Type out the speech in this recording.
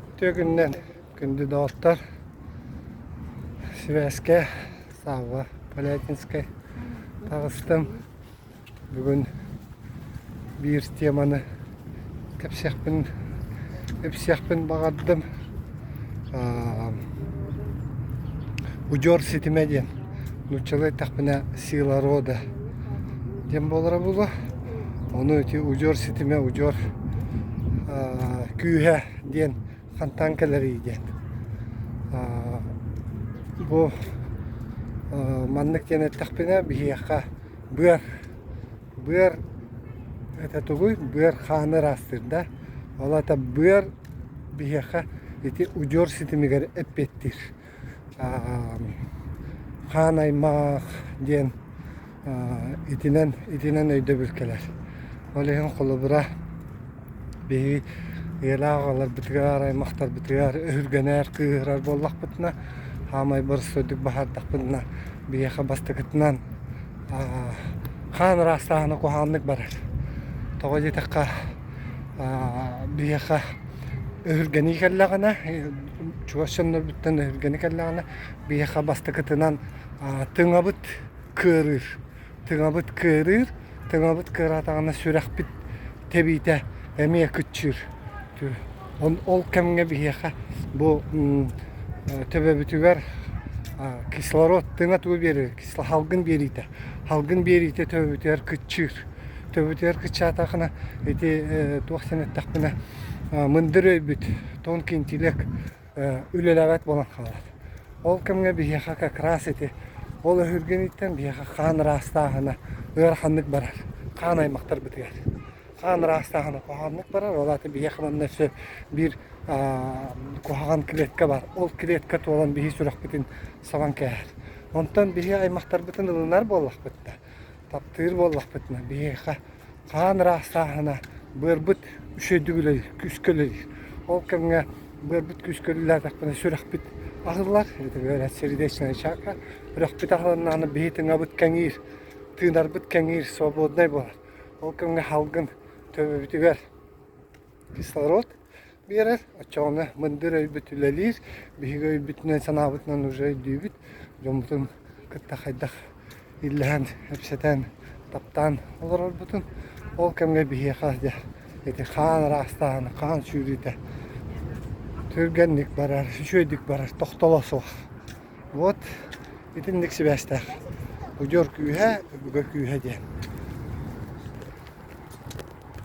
Үтүө күнүнэн күндү доҕоттор! Сибээскэ Савва Полятинскай таҕыстым. Бүгүн биир теманы кэпсиэхпин, ипсиэхпин баҕардым. Удьуор ситимэ диэн нууччалыы эттэхпинэ сила рода диэн буолара буолуо. Ону ити удьуор ситимэ, удьуор күүһэ диэн хантан кэлэрий диэн. Бу маннык диэн эттэхпинэ биһиэхэ быар быар это тугуй? Быар хааны ыраастыыр да. Ол аата быар биһиэхэ ити удьуор ситимигэр эппиэттиир. Хаан аймах диэн итинэн итинэн өйдөбүл кэлэр. Ол иһин холобура биһиги ийэлээх аҕаларбытыгар, аймахтарбытыгар өһүргэнэр, кыыһырар буоллахпытына, хаамай боростуойдук баһаардахпытына, биһиэхэ бастакытынан хаан ыраастааһына куһаҕаннык барар. Тоҕо диэтэххэ, биһиэхэ өһүргэнии кэллэҕинэ, чугас дьоннорбуттан өһүргэнии кэллэҕинэ, биһиэхэ бастакытынан тыҥабыт кыарыыр. Тыҥабыт кыарыыр, тыҥабыт кыараатаҕына сүрэхпит тэбиитэ эмиэ кыччыыр. Ол кэмҥэ биһиэхэ бу төбөбүтүгэр кислород тыҥа тугу биэрэр? Салгын биэриитэ. Салгын биэриитэ төбөбүтүгэр кыччыыр. Төбөбүтүгэр кыччаатахына ити туох диэн эттэхпинэ мындыр өйбүт, тонкий интеллект үлэлээбэт буолан хаалар. Ол кэмҥэ биһиэхэ как раз ити ол өһүргэниттэн биһиэхэ хаан ыраастааһына ыараханнык барар. Хаан аймахтарбытыгар. Хаан ыраастааһына куһаҕаннык барар, ол аата биһиэхэ манна өссө биир куһаҕан клетка бар. Ол клетка туолан биһи сүрэхпитин сабан кээһэр. Онтон биһи аймахтарбытын ылынар буоллахпытына, таптыыр буоллахпытына, биһиэхэ хаан ыраастааһына быарбыт үчүгэйдик үлэлиир, күүскэ үлэлиир. Ол кэмҥэ быарбыт күүскэ үлэлээтэхпинэ сүрэхпит аһыллар, это говорят сердечная чакра. Сүрэхпит аһылыннаҕына биһи тыҥабыт кэҥиир, тыынарбыт кэҥиир, свободнай буолар. Ол кэмҥэ салгын төбөбүтүгэр кислород биэрэр, оччоҕуна мындыр өйбүт үлэлиир, биһиги өйбүтүнэн санаабытынан уже өйдүүбүт, дьоммутун кытта хайдах иллэһэн, кэпсэтэн, таптаан олорорбутун. Ол кэмҥэ биһиэхэ дьэ ити хаан ыраастааһына, хаан сүүрүүтэ түргэнник барар, үчүгэйдик барар, тохтоло суох. Вот итинник сибээстээх. Удьуор күүһэ, өбүгэ күүһэ диэн.